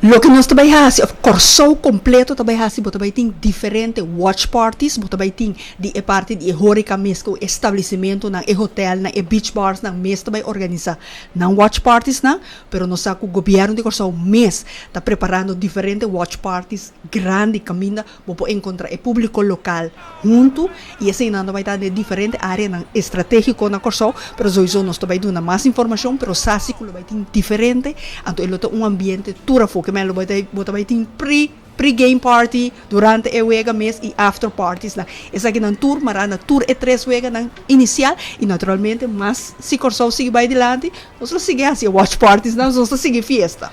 Loke nos ta bai hasi, òf Kòrsou kompleto ta bai hasi, bo ta bai tin diferente watch parties, bo ta bai tin di e parti di e hóreka mes ku establesimentunan, e hotèlnan, e beach barsnan mes ta bai organisá nan watch partiesnan, pero nos sa ku gobièrnu di Kòrsou mes ta preparando diferente watch parties grandi kaminda bo por enkontrá e públiko lokal huntu i eseinan ta bai ta den diferente áreanan estratégiko na Kòrsou, pero souiso nos ta bai duna mas informashon, pero sa si ku lo bai tin diferente, anto e lo ta un ambiente tur afó, ke men lo bai ta bo ta bai tin pre pre game party, durante e wega mes i after parties nan. Esakinan tur mará na tur e tres weganan inisial i naturalmente mas si Kòrsou sigui bai dilanti, nos lo sigui hasi e watch parties nan, nos ta sigui fiesta.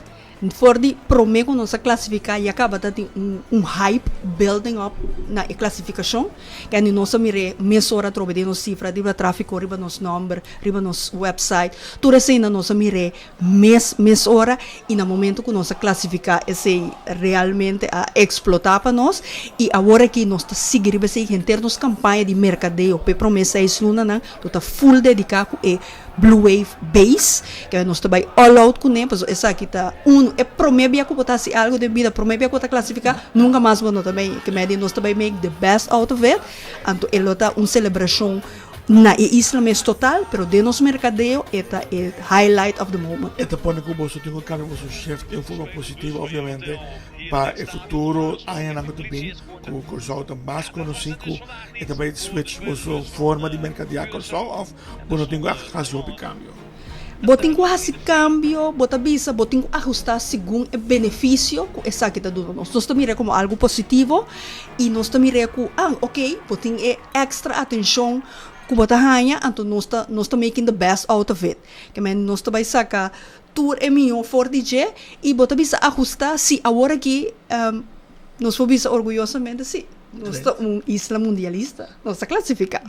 For di promé ku nos a klasifiká ya kaba ta tin un un hype building up na e klasifikashon. Kende nos a mir'é mesora atrobe den nos sifra riba tráfiko, riba nos nòmber, riba nos website. Tur eseinan nos a mir'é mes mesora i na momento ku nos a klasifiká esei realmente a eksplotá pa nos. I awor aki nos ta sigui riba esei henter nos kampaña di merkadeo p'e promé seis lunanan lo ta full dediká ku e Blue Wave Base, ke nos ta bai all out kuné, pasobra esaki ta uno, e promé bia ku bo ta hasi algu den bida, promé bia ku bo ta klasifiká, nunka mas bo no ta bai, ke mei di nos ta bai make the best out of it, anto e lo ta un selebrashon na e isla mes total, pero den nos merkadeo e ta e highlight of the moment. E ta pone ku boso tin ku kambia boso shift den forma positivo obviamente pa e futuro añanan ku ta bin. Ku Kòrsou ta mas konosí ku e ta bai switch boso forma di merkadeá Kòrsou òf bo no tin ku hasi hopi kambio? Bo tin ku hasi kambio, bo ta bisa bo tin ku ahustá segun e benefisio ku esaki ta duna nos. Nos ta mir'é komo algu positivo i nos ta mir'é ku, ah, oke, bo tin e èkstra atenshon ku bo ta haña, anto nos ta nos ta making the best out of it. Ke men nos ta bai saka tur e mihó for di dje i bo ta bisa ahustá si awor aki Nos por bisa orguyosamente, sí, nos ta un isla mundialista, nos ta klasifiká.